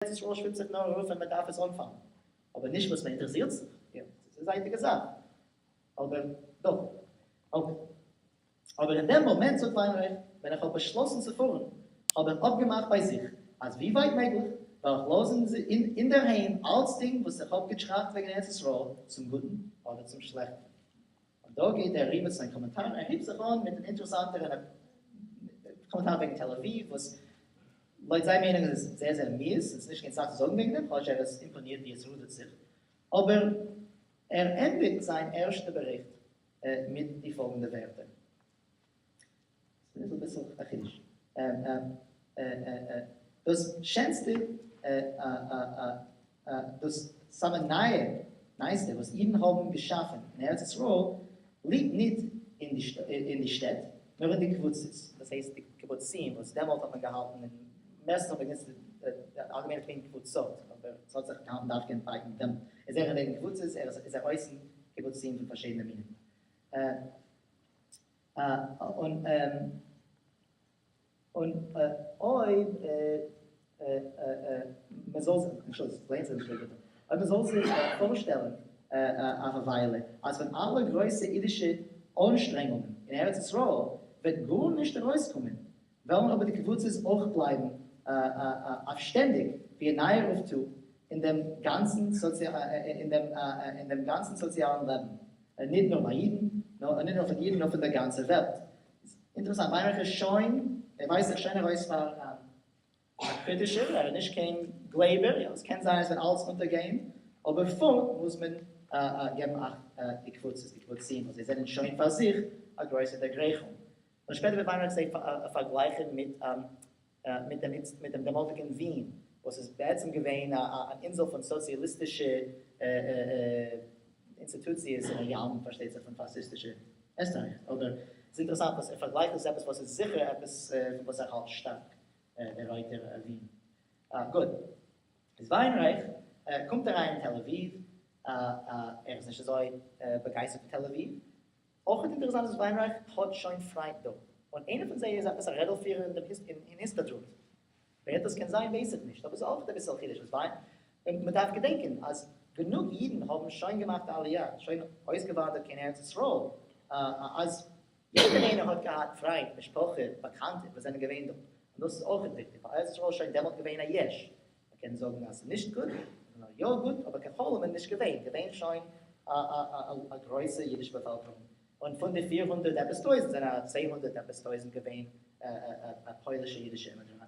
ארץ ישראל שווימט זיך נאר ארויף ווען מען דארף עס אנפאלן, אבער נישט וואס מען אינטערעסירט זיך, יא, דאס איז א זייטיגע זאך, אבער דאך, okay. אבער אין דעם מאמענט זאגט וויינרייך, ווען איך האב באשלאסן צו פארן, האב איך אפגעמאכט ביי זיך אז ווי ווייט מעגליך וועל איך לאזן אינדערהיים אלצדינג וואס איך האב געטראכט וועגן ארץ ישראל, צום גוטן אדער צום שלעכטן. און דא גייט ער אריבער צו זיין קאמענטאר, ער הייבט זיך אן מיט אן אינטערעסאנטער קאמענטאר וועגן תל אביב, וואס לויט זיין מיינונג איז עס זייער זייער מיאוס, און ס'איז נישט קיין סאך צו זאגן וועגן דעם, כאטש ער איז אימפאנירט ווי עס רודערט זיך. אבער ער ענדיגט זיין ערשטע באריכט מיט די פאלגענדע ווערטער. ס'איז אביסל א חידוש. דאס שענסטע, דאס סאמע נייע, נייעסטע וואס אידן האבן געשאפן אין ארץ ישראל ליגט ניט אין די שטעט, נאר אין די קבוצות, דאס הייסט די קיבוצים, וואס דעמאלט האט מען געהאלטן אין, מערסטנס האט מען גענוצט די אלגעמיינע טערמין קבוצות, אבער עס האט זיך געהאלטן דווקא אין ביידן דעמאלט איז ער וועגן קבוצות, ער איז ער אויסן קיבוצים פון פארשידענע מינים. און און אויב מען זאל זיך, אנטשולדיגט, לערנט זיך נישט אזוי גוט, אויב מען זאל זיך פארשטעלן אויף א וויילע אז פון אלע גרויסע אידישע אנשטרענגונגען אין ארץ ישראל וועט גארנישט ארויסקומען, וועלן אבער די קבוצות אויך בלייבן אויף שטענדיג ווי א נייער אויפטו אין דעם גאנצן אין דעם גאנצן סאציאלן לעבן, ניט נאר ביי אידן, ניט נאר פון אידן נאר פון דער גאנצער וועלט. אינטערעסאנט, וויינרייך איז שוין, ער ווייזט זיך שוין ארויס פאר א קריטישער, ער איז נישט קיין גלייבער, יא, עס קען זיין עס וועט אלץ אונטערגיין, אבער פארט מוז מען געבן אכט די קבוצות, די קיבוצים, וואס זיי זענען שוין פאר זיך א גרויסע דערגרייכונג. און שפעטער וועט וויינרייך זיי פארגלייכן מיט מיט דעם מיט דעם דעמאלטיגן ווין, וואס איז בעצם געווען אן אינזל פון סאציאליסטישע אינסטיטוציעס אין א ים, פארשטייט זיך, פון פאשיסטישע עסטרייך. אבער ס'איז אינטערעסאנט וואס ער פארגלייכט דאס עפעס וואס איז זיכער עפעס פון וואס ער האלט שטארק, דער רויטער ווין. גוט. איז וויינרייך קומט אריין אין תל אביב, ער איז נישט אזוי באגייסטערט פון תל אביב, אויך אינטערעסאנט אז וויינרייך האט שוין פריינט דא, און איינער פון זיי איז עפעס א רעדל פירער אין דעם אין הסתדרות. ווער דאס קען זיין ווייס איך נישט, אבער ס'איז אויך אביסעל חידוש וואס וויין, און מ'דארף געדענקען אז גענוג אידן האבן שוין געמאכט עליה, שוין אויסגעוואנדערט קיין ארץ ישראל, אז יעדער איינער האט געהאט פריינט, משפחה, באקאנטע וואס זענען געווען דא, און דאס איז אויך וויכטיג, ווייל ארץ ישראל איז שוין דעמאלט געווען א יש, מ'קען זאגן אז ס'איז נישט גוט, אדער יא גוט, אבער קיין חלום איז נישט געווען, געווען שוין א גרויסע אידישע באפעלקערונג, און פון די 400 עפעס טויזנט זענען א 200 עפעס טויזנט געווען פוילישע אידישע אימיגראנטן.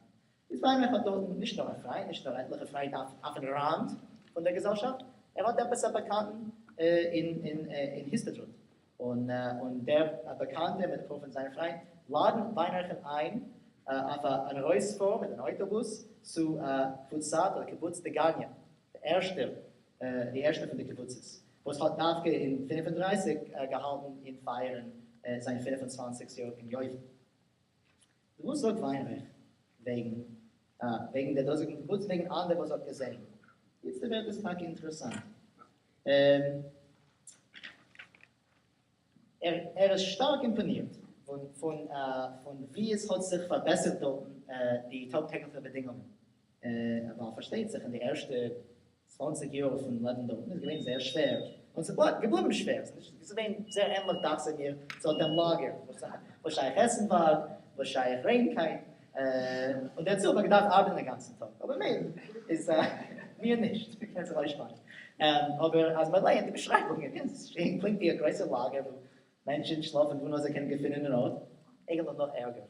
איז וויינרייך האט דארטן נישט נאר א פריינט, נישט נאר עטליכע פריינט אויפן ראנד פון דער געזעלשאפט, ער האט עפעס א באקאנטן אין הסתדרות, און דער באקאנטער מיט אפאר פון זיינע פריינט לאדן וויינרייכן איין אויף אן ארויספאר מיט אן אויטאבוס צו קבוצת אדער קיבוץ דגניה, די ערשטע די ערשטע פון די קבוצות וואס האט דווקא אין 35 געהאלטן אין פייערן זיין 25 יאריגן יובל. וואס זאגט וויינרייך וועגן וועגן דער דאזיגן קיבוץ וועגן אנדערע וואס האט געזען? איצטער ווערט עס טאקע אינטערעסאנט. ער ער איז שטארק אימפאנירט פון פון פון ווי עס האט זיך פארבעסערט דארטן די טאג טעגליכע באדינגונגען. ווייל פארשטייט זיך אין די ערשטע 20 יאר פון לעבן דארטן איז געווען זייער שווער, און ס'איז געבליבן שווער, ס'איז געווען זייער ענליך דאכט זיך מיר צו אט דעם לאגער, וואס שייך עסנווארג, וואס שייך ריינקייט, און דערצו האט מען געדארפט ארבעטן א גאנצן טאג, אבער מילא איז מיר נישט, מ'קען זיך אויסשפארן, אבער אז מ'לייענט די באשרייבונגען, קלינגט ווי א גרויסער לאגער וואו מענטשן שלאפן וואו נאר זיי קענען געפינען אן ארט, אייגנטליך נאך ערגער,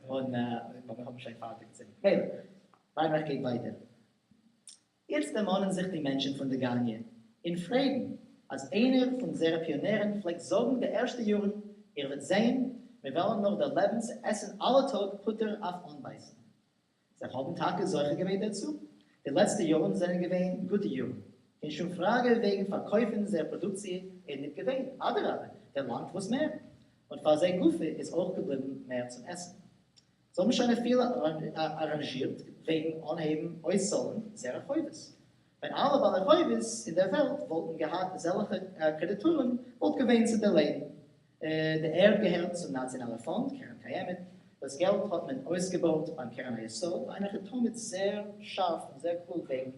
און מיר האבן שוין פארטיג צו, מילא, וויינרייך גייט ווייטער. איצט דערמאנען זיך די מענטשן פון דגניה און פרעגן, אז איינער פון זייערע פיאנערן פלעגט זאגן די ערשטע יארן, איר וועט זען, מיר וועלן נאך דערלעבן צו עסן אלע טאג פוטער אויף אנבייסן. זיי האבן טאקע זוכה געווען דערצו. די לעצטע יארן זענען געווען גוטע יארן. קיין שום פראגע וועגן פארקויפן זייער פראדוקציע איז ניט געווען, אדרבה, דערלאנגט וואס מער. און פאר זיי גופא איז אויך געבליבן מער צום עסן. זיי האבן שוין אפילו אראנזשירט וועגן אנהייבן אויסצאלן זייערע חובות. ווען אלע בעלי חובות אין דער וועלט וואלטן געהאט אזעלכע קרעדיטארן וואלט געווען צו דערלייגן. די ערד געהערט צום נאציאנאלער פאנד, קרן קיימת. דאס געלט האט מען אויסגעבארגט ביים קרן היסוד, וויינרייך איז תמיד זעהר שארף און זעהר קלוג וועגן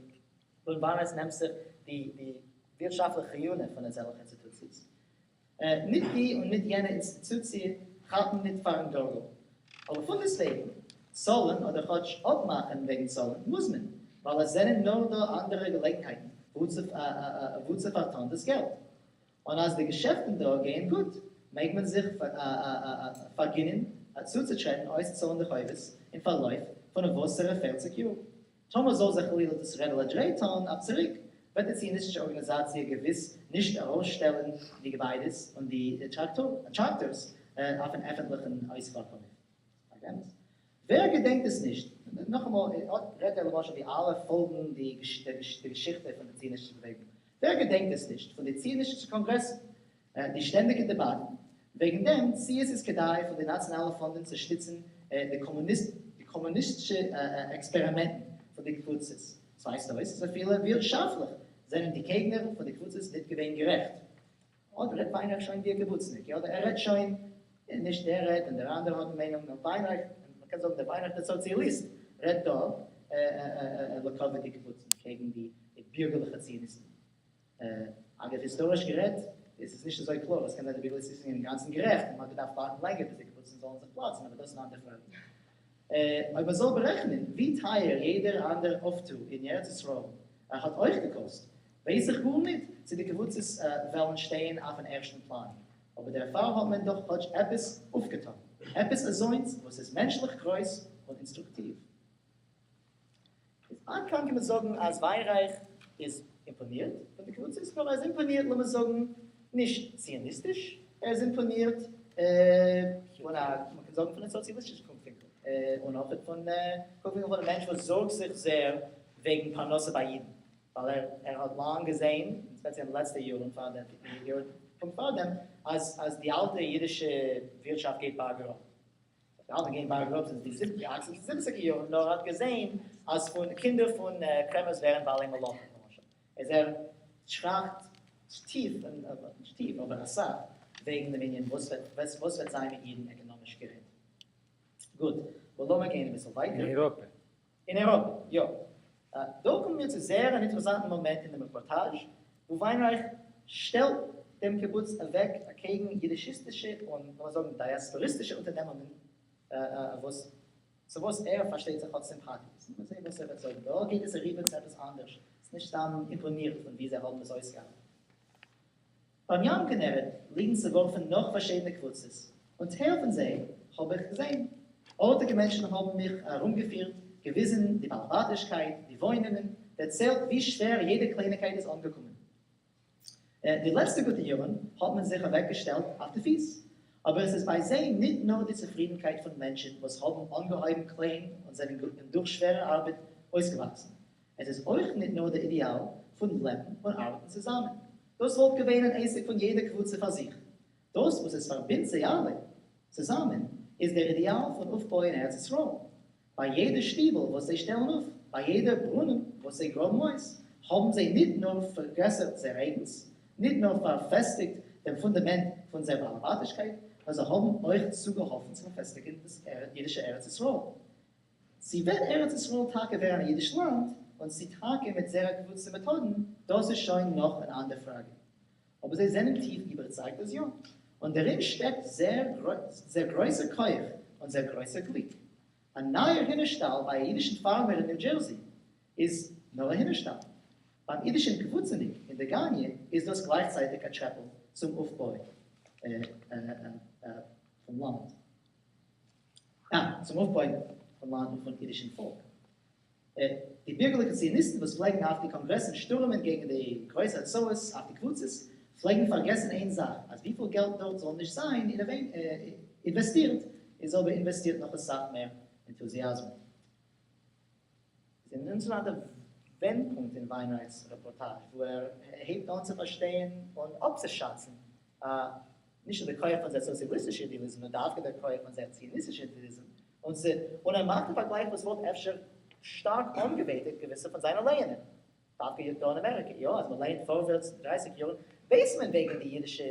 פון וואנען עס נעמט זיך די די ווירטשאפטליכע חיונה פון אזעלכע אינסטיטוציעס. ניט די און ניט יענע אינסטיטוציע כאפן ניט פארן גארגל. אבער פונדעסטוועגן, צאלן אדער כאטש אפמאכן וועגן צאלן מוז מען, ווייל עס זענען נאר דא אנדערע געלעגנהייטן וואו צו פארטאן דאס געלט. און אז די געשעפטן דא גייען גוט, מעג מען זיך פארגינען צוצוטרעטן אויסצאלן די חובות אין פארלויף פון וואסערע 40 יאר. טאמער זאל זיך חלילה דאס רעדל א דריי טאן אויף צוריק, וועט די ציוניסטישע ארגאניזאציע געוויס נישט ארויסשטעלן די געביידעס און די טראקטארס אויפן עפנטליכן אויספארקויף. אמת. ווער געדענקט עס נישט? נאכאמאל, אט רעדט ער למשל ווי אלע פאלגן די געשיכטע פון די ציוניסטישע באוועגונג. ווער געדענקט עס נישט פון די ציוניסטישע קאנגרעסן, די שטענדיגע דעבאטן וועגן דעם צי עס איז כדאי פון די נאציאנאלע פאנדן צו שטיצן די קאמוניסטישע עקספערימענטן פון די קבוצות. ס'ווייזט אויס אז אפילו ווירטשאפטליך זענען די קעגנער פון די קבוצות ניט געווען גערעכט. אט רעדט וויינרייך שוין ווי א קיבוצניק, יא, ער רעדט שוין, נישט ער רעדט און דער אנדערער האט די מיינונג, נאר וויינרייך, מען קען זאגן דער וויינרייך דער סאציאליסט רעדט דא לכבוד די קיבוצים קעגן די בירגערליכע ציוניסטן. אגב, היסטאריש גערעדט איז עס נישט אזוי קלאר, עס קען זיין די בירגערליכע ציוניסטן זענען אינגאנצן גערעכט און מען האט געדארפט ווארטן לענגער ביז די קיבוצים זאלן זיך פלאצן, אבער דאס איז אן אנדערע פראגע. אויב מען זאל בארעכענען ווי טייער יעדער אנדער אויפטו אין ארץ ישראל האט אויך געקאסט, ווייס איך גארניט צו די קבוצות וועלן שטיין אויפן ערשטן פלאן, אבער דערפאר האט מען דאך כאטש עפעס אויפגעטאן, עפעס אזוינס וואס איז מענטשליך גרויס און אינסטרוקטיוו. איז עד כאן קען מען זאגן אז וויינרייך איז אימפאנירט פון די קבוצות, נאר ער איז אימפאנירט לאמיר זאגן נישט ציוניסטיש, ער איז אימפאנירט פון א, מען קען זאגן פון א סאציאליסטישע קוקווינקל, און אויך פון קוקווינקל פון א מענטש וואס זארגט זיך זעהר וועגן פרנסה ביי אידן, ווייל ער ער האט לאנג געזעהן, און ספעציעל אין די לעצטע יארן פאר דעם, יארן פונקט פאר דעם, אז אז די אלטע אידישע ווירטשאפט גייט בארג אראפ. די אלטע גייען בארג אראפ זינט די זיבעציגער יארן, נאר ער האט געזעהן אז פון קינדער פון קרעמערס ווערן בעלי מלאכה למשל, איז ער טראכט טיף, נישט טיף אבער אסאך, וועגן דעם ענין וואס וועט וואס וועט זיין מיט אידן עקאנאמיש גערעדט. גוט, לאמיר גיין אביסל ווייטער. אין אייראפע. אין אייראפע, יא. דא קומען מיר צו זייער אן אינטערעסאנטן מאמענט אין דעם רעפארטאזש, וואו וויינרייך שטעלט דעם קיבוץ אוועק אקעגן יידישיסטישע און, לאמיר זאגן, דיאספאריסטישע אונטערנעמונגען, וואס צו וואס ער, פארשטייט זיך, האט סימפאטיעס. לאמיר זען וואס ער וועט זאגן. דא גייט עס אריבער צו עפעס אנדערש. ס'איז נישט סתם אימפאנירט פון ווי זיי האבן עס אויסגעארבעט. ביים ים כנרת ליגן צעווארפן נאך פארשידענע קבוצות, און טייל פון זיי האב איך געזען. ארטיגע מענטשן האבן מיך ארומגעפירט, געוויזן די באלעבאטישקייט, די וואוינונגען, דערציילט ווי שווער יעדע קלייניגקייט איז אנגעקומען. די לעצטע גוטע יארן האט מען זיך אוועקגעשטעלט אויף די פיס. אבער עס איז ביי זיי ניט נאר די צופרידנקייט פון מענטשן וואס האבן אנגעהויבן קליין און זענען דורך שווערע ארבעט אויסגעוואקסן. עס איז אויך ניט נאר דער אידעאל פון לעבן און ארבעטן צוזאמען. דאס וואלט געווען אן עסק פון יעדער קבוצה פאר זיך. דאס וואס עס פארבינדט זיי אלע צוזאמען איז דער אידעאל פון אויפבויען ארץ ישראל. ביי יעדע שטיבל וואס זיי שטעלן אויף, ביי יעדע ברונעם וואס זיי גראבן אויס, האבן זיי ניט נאר פארגרעסערט זייער אייגנס, ניט נאר פארפעסטיגט דעם פונדאמענט פון זייער באלעבאטישקייט, נאר זיי האבן אויך צוגעהאלפן צו פארפעסטיגן דאס אידישע ארץ ישראל. צי וועט ארץ ישראל טאקע ווערן א אידיש לאנד, און צי טאקע מיט זייערע קבוצה מעטאדן, דאס איז שוין נאך אן אנדער פראגע. אבער זיי זענען טיף איבערצייגט אז יא, און דערין שטעקט זייער גרויסער כח און זייער גרויסער גליק. א נייער הינער-שטאל ביי א אידישן פארמער אין ניו דזשערסי איז נאר א הינער-שטאל. ביים אידישן קבוצה'ניק אין דגניה איז דאס גלייכצייטיג א טרעפל צום אויפבוי פון לאנד. צום אויפבוי פון לאנד און פון אידישן פאלק. די בירגערליכע ציוניסטן וואס פלעגן אויף די קאנגרעסן שטורעמען קעגן די גרויסע הוצאות אויף די קבוצות, פלעגן פארגעסן איין זאך, אז וויפיל געלט דארט זאל נישט זיין אינוועסטירט, איז אבער אינוועסטירט נאך אסאך מער ענטוזיאזם. איז אן אינטערעסאנטער ווענדפונקט אין וויינרייך'ס רעפארטאזש, וואו ער הייבט אן צו פארשטיין און אפצושאצן נישט נאר די כח פון זייער סאציאליסטישע אידעאליזם, נאר דווקא דער כח פון זייער ציוניסטישע אידעאליזם, און צו און ער מאכט א פארגלייך וואס וואלט אפשר שטארק אנגעווייטיגט געוויסע פון זיינע לייענער, דווקא דא אין אמעריקע, יא, אז מען לייענט פארווערטס 30 יאר, ווייסט מען וועגן די אידישע.